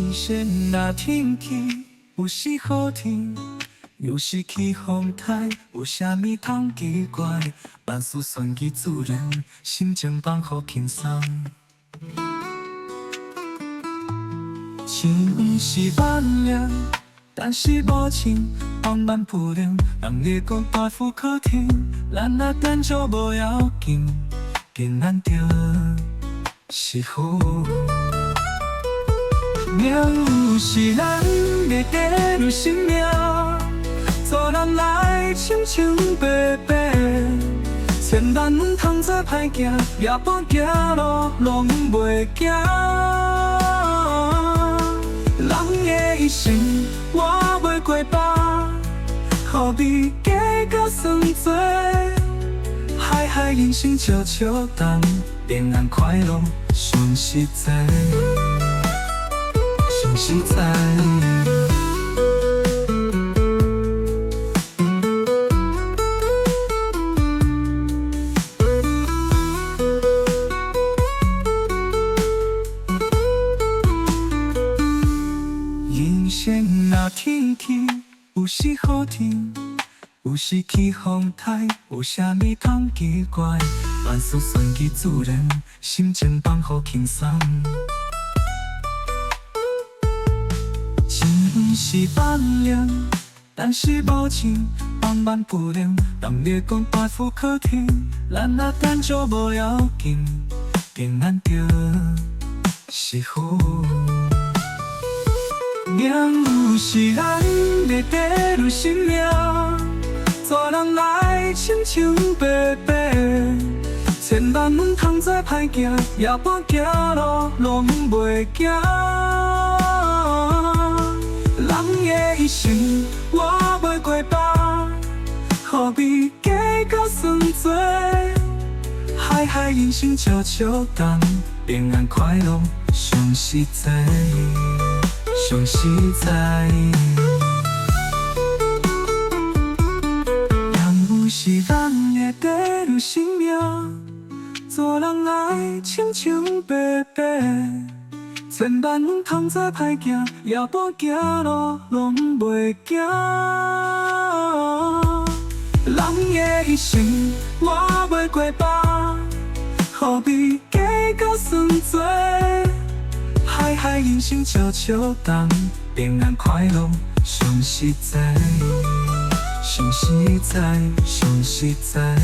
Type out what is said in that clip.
人生若天氣，有時好天，有時起風台，有啥物通奇怪？萬事順其自然，心情放予輕鬆。情毋是萬能，但是無情，萬萬不能。人咧講大福可天，咱若等就無要緊，平安就是福。命有時咱的短路生命，做人愛清清白白，千萬毋通做歹囝，野半行路攏袂驚。人的一生活袂過百，何必計較算多？海海人生笑笑談，平安快樂上實在，上實在。人生若天氣，有時好天，有時起風台，有啥物通奇怪？萬事順其自然，心情放予輕鬆。情毋是萬能，但是無情，萬萬不能。人咧講大福可天，咱若等就無要緊，平安就是福。命有時咱的短路生命，做人愛清清白白，千萬毋通做歹囝，野半行路攏袂驚。人的一生活袂過百，何必計較算多？海海人生笑笑談，平安快樂上實在，上實在。命有時咱的短路生命，做人愛清清白白，千萬毋通做歹囝，野半行路攏袂驚。人的一生活袂過百，何必計較算多？海海人生笑笑談，平安快樂上實在，上實在，上實在。